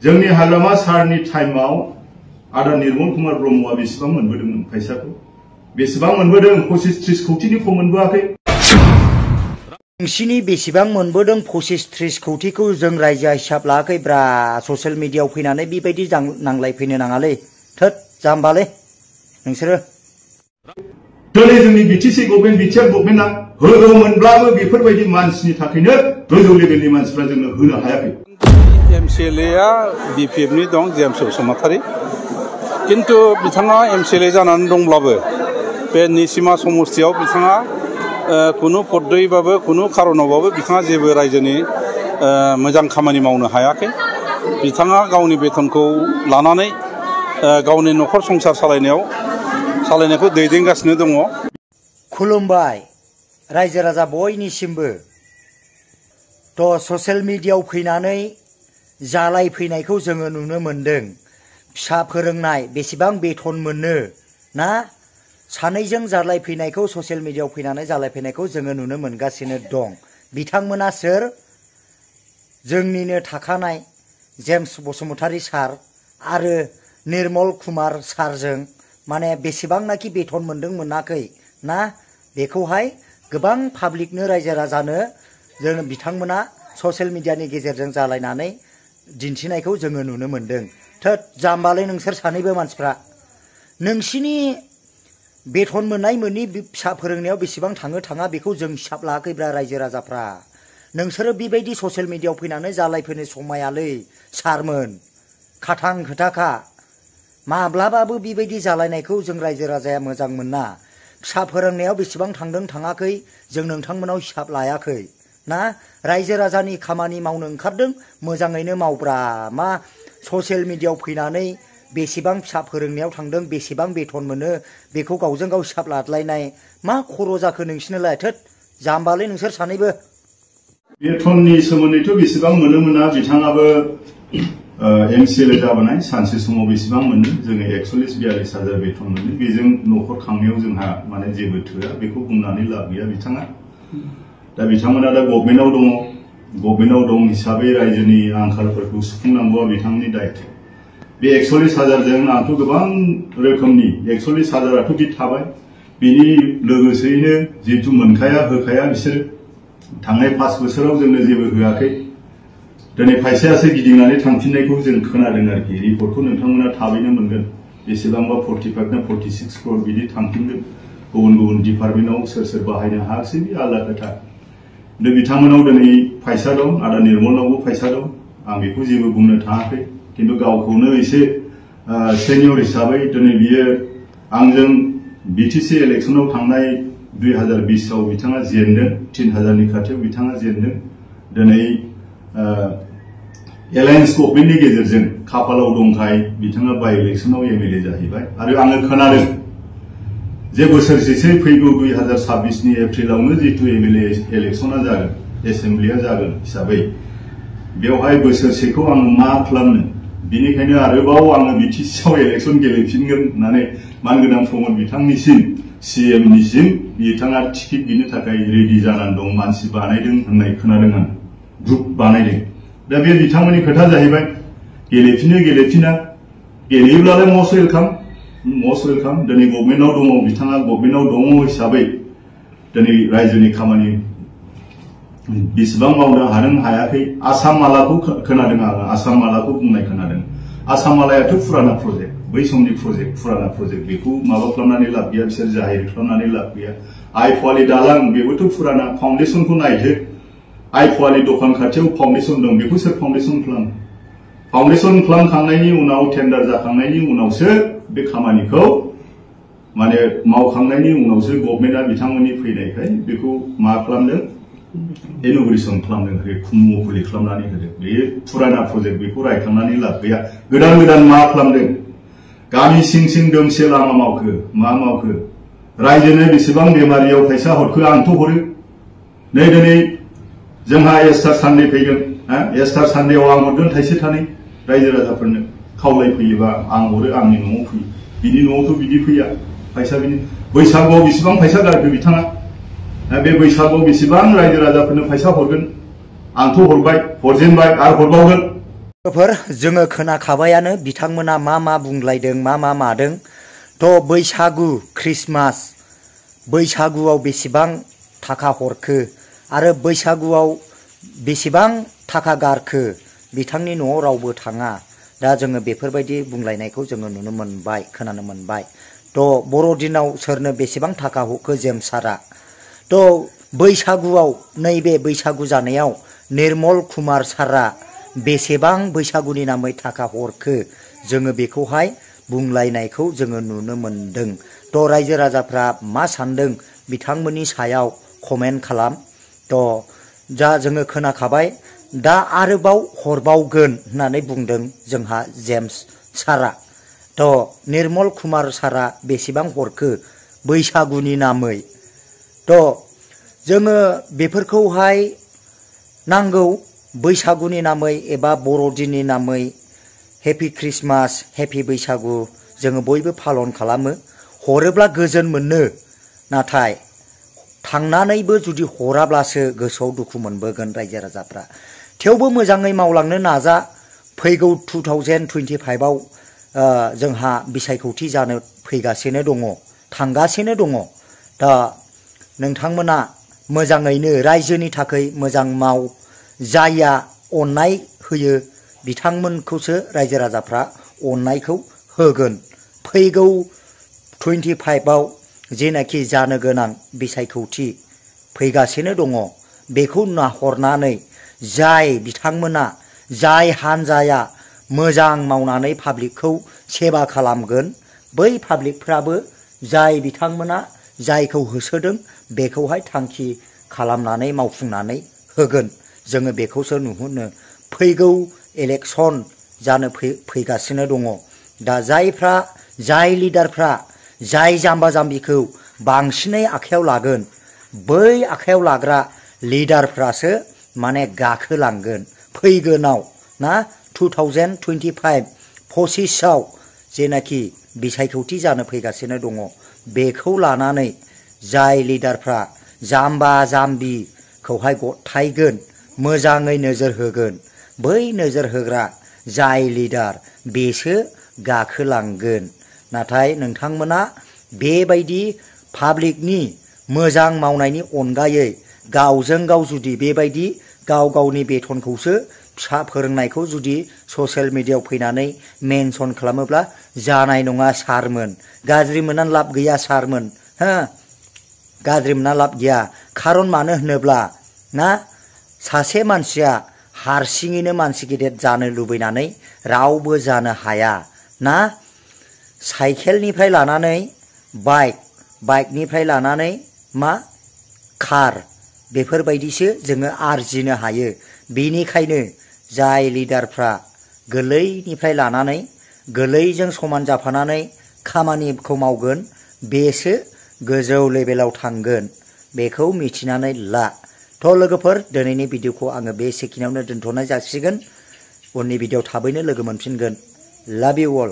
जोंनि हाग्रामा सारनि टाइमाव आदा निर्मल कुमार ब्रह्मआ बेसेबां मोनबोदोंमोन फैसाखौ बेसेबां मोनबोदों 25-30 कौटिनि खम मोनबोआखै नोंसिनि बेसेबां मोनबोदों 25-30 कौटिखौ जों रायजोआ हिसाब लायाखै ब्रा ससियेल मिडियायाव फैनानै बेबायदि नांलायफैनो नाङालै थोद जाम्बालै नोंसोरो दिनै जोंनि बिटिसि गभर्नमेन्ट बिटिआर गभर्नमेन्टआ होगौमोनब्लाबो बेफोरबायदि मानसिनि थाखायनो गोजौ लेभेलनि मानसिफ्रा जोंनो होनो हायाखै एमसिएलएआ बिपिएफनि दं जेम्स बसुमतारी किन्तु बिथाङा एमसिएलए जानानै दंब्लाबो बे निसिमा समस्तियाव बिथाङा कुनु पद्धतिबाबो कुनु खारनावबाबो बिथाङा जेबो रायजोनि मोजां खामानि मावनो हायाखै बिथाङा गावनि बेथनखौ लानानै गावनि नखर संसार सालायनायखौ दैदेनगासिनो दङ खुलुमबाय रायजो राजा बयनिसिमबो तो ससियेल मिडियायाव फैनानै जालायफैनायखौ जोङो नुनो मोनदों फिसा फोरोंनाय बेसेबां बेथन मोनो ना सानैजों जालायफैनायखौ ससियेल मिडियायाव फैनानै जालायफैनायखौ जोङो नुनो मोनगासिनो दं बिथांमोना सोर जोंनिनो थाखानाय जेम्स बसुमतारी सार आरो निर्मल कुमार सारजों माने बेसेबांनाखि बेथन मोनदों मोनाखै ना बेखौहाय गोबां पाब्लिकनो रायजो राजानो जों बिथांमोना ससियेल मिडियानि गेजेरजों जालायनानै दिन्थिनायखौ जोङो नुनो मोनदों थोद जाम्बालै नोंसोर सानैबो मानसिफ्रा नोंसिनि बेथन मोननाय मोननि फिसा फोरोंनायाव बेसेबां थाङा बेखौ जों हिसाब लायाखैब्रा रायजो राजाफ्रा नोंसोरो बेबायदि ससियेल मिडियायाव फैनानै जालायफैनो समायालै सारमोन खाथां खोथाखा माब्लाबाबो बेबायदि जालायनायखौ जों रायजो राजाया मोजां मोना फिसा फोरोंनायाव बेसेबां थांदों थाङाखै जों नोंथांमोनाव हिसाब लायाखै ना रायजो राजानि खामानि मावनो ओंखारदों मोजाङैनो मावब्रा मा ससियेल मिडियायाव फैनानै बेसेबां फिसा फोरोंनायाव थांदों बेसेबां बेथन मोनो बेखौ गावजों गाव हिसाब लादलायनाय मा खर' जाखो नोंसिनोलाय थोद जाम्बालै नोंसोर सानैबो बेथननि सोमोन्दैथ' बेसेबां मोनो मोना बिथाङाबो एमसिएलए जाबोनाय सानसे समाव बेसेबां मोनो जोङो 41-42 हाजार बेथन मोनो बेजों न'खर खांनायाव जोंहा माने जेबो थोआ बेखौ बुंनानै लाब गैया बिथाङा दा बिथांमोना दा गभर्नमेन्टआव दं हिसाबै रायजोनि आंखालफोरखौ सुफुंनांगौआ बिथांनि दायित्व बे 41 हाजारजों आंथ' गोबां रोखोमनि 41 हाजाराथ' बि थाबाय बिनि लोगोसेयैनो जिहेतु मोनखाया होखाया बिसोर थांनाय 5 बोसोराव जोंनो जेबो होआखै दिनै फैसायासो गिदिंनानै थांफिननायखौ जों खोनादों आरोखि रिपर्टखौ नोंथांमोना थाबैनो मोनगोन बेसेबांबा 45 ना 46 crore बिदि थांफिनदों गुबुन डिपार्टमेन्टआव सोर बाहायनो हायाखै बे आलादा खोथा दा बिथांमोनाव दिनै फैसा दं आदा निर्मलनावबो फैसा दं आं बेखौ जेबो बुंनो थाङाखै किन्तु गावखौनो एसे सेनियर हिसाबै दिनै बियो आंजों बिटिसि इलेक्सनाव थांनाय 2020 आव बिथाङा जेनदों 3000नि खाथियाव बिथाङा जेनदों दिनै एलायन्स गभर्नमेन्टनि गेजेरजों खाफालाव दंखाय बिथाङा बाय इलेक्सनाव एमएलए जाहैबाय आरो आङो खोनादों जे बोसोरसेसो फैगौ 2026 नि एप्रिलावनो जितु एमएलए इलेक्सना जागोन एसेम्ब्लिया जागोन हिसाबै बेवहाय बोसोरसेखौ आङो मा खालामनो बिनिखायनो आरोबाव आङो बिटिसिआव इलेक्सन गेलेफिनगोन होननानै मानगोनां प्रमद बिथांनिसिम सिएमनिसिम बिथाङा टिकेट बिनो थाखाय रेडि जानानै दं मानसि बानायदों होननाय खोनादों आं ग्रुप बानायदों दा बे बिथांमोननि खोथा जाहैबाय गेलेफिना गेलेयोब्लालाय मस्ट वेलकाम दिनै गभर्नमेन्टआव दङ बिथाङा गभर्नमेन्टआव दङ हिसाबै दिनै रायजोनि खामानि बेसेबां मावनो हादों हायाखै आसाम मालाखौ खोनादों आङो आसाम मालाखौ बुंनाय खोनादों आसाम मालायाथ' फुराना प्रजेक्ट बै समनि फुराना प्रजेक्ट बेखौ माबा खालामनानै लाब गैया बिसोर जाहिर खालामनानै लाब गैया आइ फवालि दालां बेबोथ' फुराना फाउन्डेसनखौ नायदो आइ फवालि दखान खाथियाव फाउन्डेसन दं बेखौ सोर फाउन्डेसन खालामखांनायनि उनाव टेन्डार जाखांनायनि उनावसो बे खामानिखौ माने मावखांनायनि उनावसो गभर्नमेन्टआ बिथांमोननि फैनायखाय बेखौ मा खालामदों इन'ग्रेसन खालामदों खुमुफुलि खालामनानै होदों बे फुराना प्रजेक्ट बेखौ रायखांनानै लाब गैया गोदान मा खालामदों गामि सिं दोमसे लामा मावखो रायजोनो बेसेबां बेमारियाव फैसा हरखो आंथ' हरो नै दिनै जोंहा एस्टार सानडे फैगोन एस्टार सानडेआव आं हरगोन थाइसे थानै रायजो राजाफोरनो खावलायफैयोबा आं हरो आंनि न'आव फैयो बिनि न'आवथ' बिदि फैया फैसा बिनि बैसागुआव बेसेबां फैसा गारखो बिथाङा बे बैसागुआव बेसेबां रायजो राजाफोरनो फैसा हरगोन आंथ' हरबाय हरजेनबाय आरो हरबावगोन जोङो खोनाखाबायानो बिथांमोना मा बुंलायदों मा मादों थ' बैसागु ख्रिस्टमास बैसागुआव बेसेबां थाखा हरखो आरो बैसागुआव बेसेबां थाखा गारखो बिथांनि न'आव रावबो थाङा दा जोङो बेफोरबायदि बुंलायनायखौ जोङो नुनो मोनबाय खोनानो मोनबाय थ' बर'दिनाव सोरनो बेसेबां थाखा हरखो जेम्स सारा थ' बैसागुआव नैबे बैसागु जानायाव निर्मल कुमार सारा बेसेबां बैसागुनि नामै थाखा हरखो जोङो बेखौहाय बुंलायनायखौ जोङो नुनो मोनदों थ' रायजो राजाफ्रा मा सानदों बिथांमोननि सायाव कमेन्ट खालाम थ' जा जोङो खोनाखाबाय दा आरोबाव हरबावगोन होननानै बुंदों जोंहा जेम्स सारा थ' निर्मल कुमार सारा बेसेबां हरखो बैसागुनि नामै थ' जोङो बेफोरखौहाय नांगौ बैसागुनि नामै एबा बर'दिननि नामै हेपि ख्रिस्टमास हेपि बैसागु जोङो बयबो पालन खालामो हरोब्ला गोजोन मोनो नाथाय थांनानैबो जुदि हराब्लासो गोसोआव दुखु मोनबोगोन रायजो राजाफ्रा थेवबो मोजाङै मावलांनो नाजा फैगौ 2025आव जोंहा बिसायख'थि जानो फैगासिनो दङ थांगासिनो दङ दा नोंथांमोना मोजाङैनो रायजोनि थाखाय मोजां माव जाया अननाय होयो बिथांमोनखौसो रायजो राजाफ्रा अननायखौ होगोन फैगौ 25आव जेनाखि जानो गोनां बिसायख'थि फैगासिनो दङ बेखौ नाहरनानै जाय बिथांमोना जाय हानजाया मोजां मावनानै पाब्लिकखौ सेवा खालामगोन बै पाब्लिकफ्राबो जाय बिथांमोना जायखौ होसोदों बेखौहाय थांखि खालामनानै मावफुंनानै होगोन जोङो बेखौसो नुहुरनो फैगौ इलेक्सन जानो फैगासिनो दङ दा जायफ्रा जाय लिडारफ्रा जाय जाम्बा जाम्बिखौ बांसिनै आखायाव लागोन बै आखायाव लाग्रा लिडारफ्रासो माने गाखोलांगोन फैगोनाव ना 2025 जेनाखि बिसायख'थि जानो फैगासिनो दङ बेखौ लानानै जाय लिडारफ्रा जाम्बा जाम्बिखौहाय गथायगोन मोजाङै नोजोर होगोन बै नोजोर होग्रा जाय लिडार बेसो गाखोलांगोन नाथाय नोंथांमोना बेबायदि पाब्लिकनि मोजां मावनायनि अनगायै गावजों गाव जुदि बेबायदि गाव गावनि बेथनखौसो फिसा फोरोंनायखौ जुदि ससियेल मिडियायाव फैनानै मेनसन खालामोब्ला जानाय नङा सारमोन गाज्रि मोननानै लाब गैया सारमोन हो गाज्रि मोनना लाब गैया खारन मानो होनोब्ला ना सासे मानसिया हारसिङैनो मानसि गेदेर जानो लुबैनानै रावबो जानो हाया ना साइकेलनिफ्राय लानानै बाइकनिफ्राय लानानै मा कार बेफोरबायदिसो जोङो आरजिनो हायो बेनिखायनो जाय लिडारफ्रा गोरलैनिफ्राय लानानै गोरलैजों समान जाफानानै खामानिखौ मावगोन बेसो गोजौ लेभेलाव थांगोन बेखौ मिथिनानै ला थ' लोगोफोर दिनैनि भिडिअखौ आङो बेसेखिनियावनो दोनथ'नाय जासिगोन उननि भिडिअ थाबैनो लोगो मोनफिनगोन लाभ इउ अल